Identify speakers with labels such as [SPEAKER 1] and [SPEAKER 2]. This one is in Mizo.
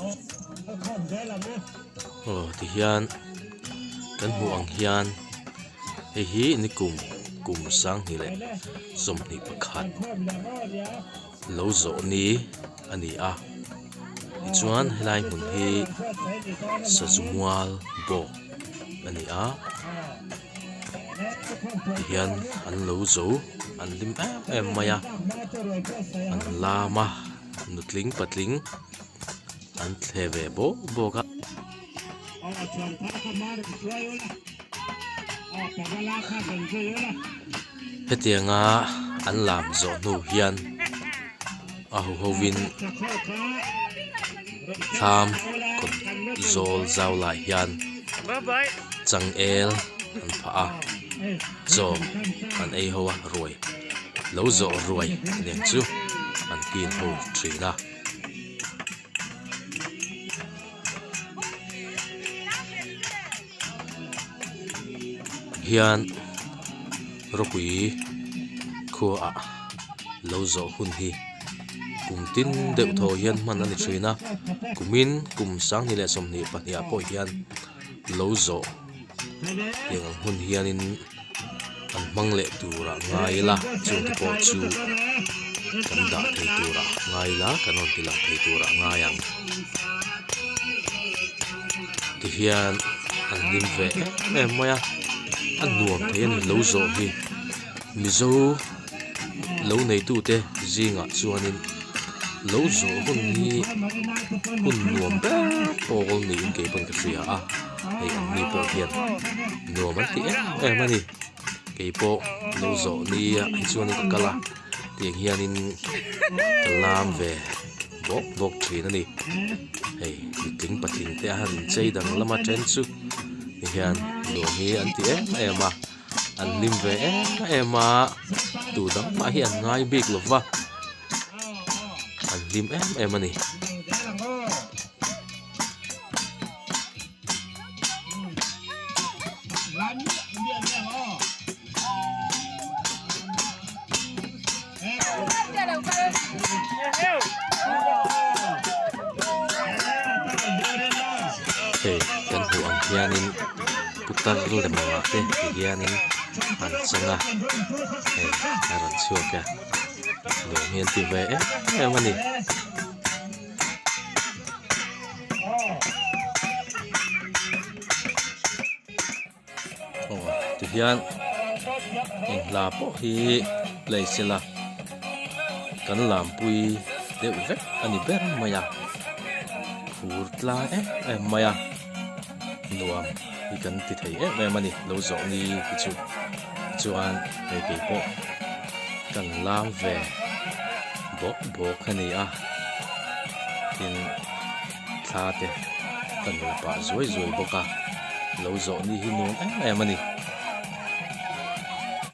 [SPEAKER 1] Aw tihian kan hmuh ang hian hei hi nikum kum sanghnih leh 21 lo zawh ni a ni a tichuan helai hmun hi sazu mual bawk a ni a tihian an lo zo an hlim em em mai a an lam a nutling patling. An thle ve bawk bawk a. Hetianga an lam zawh hnu hian a ho hovin thlam kawt zawl zau lai hian changel an phah a, chaw an ei ho a ruai lo zawh ruai aniang chu an kil ho thin a. Hian rawpui khuaah lo zawh hun hi kum tin deuh thaw hian hman a ni thin a kumin kum 2022 ah pawh hian lo zawh tiang ang hun hianin an hmang leh turah ngai ila chungte pawh chu kan dah thei turah ngai ila kan rawn ti lang thei turah ngai ang tihian an hlim ve em em mai a a nuam thei a ni lo zawh hi mizo lo neitute zingah chuanin lo zawh hun hi hun nuam ber pawl niin kei pawn ka hria a. Hei an ni pawh hian nuam an ti em em a ni keipawh lo zawh ni ah hi chuan ka kal a tiang hianin ka lam ve bawk bawk thin a ni hei nutling patling te a han inchei dang lama then chu ti hian nuam hi an ti em em a an hlim ve em em a tu dang mah hi an ngai bik lo va an hlim em em a ni. Hei kan hmuh ang hianin putar lem angah te ti hianin an chang a hei a rawn chhuak a nuam hi an ti ve em em a ni. Aw tihian eng hla pawh hi play sela kan lampui deuh vek a ni ber mai a phur tlang em em mai a nuam hi kan ti thei em em a ni lo zawh ni hi chu chuan hei keipawh kan lam ve bawk bawk a ni a tin thla te ka nupa zuai zuai bawk a lo zawh ni hi nuam em em a ni.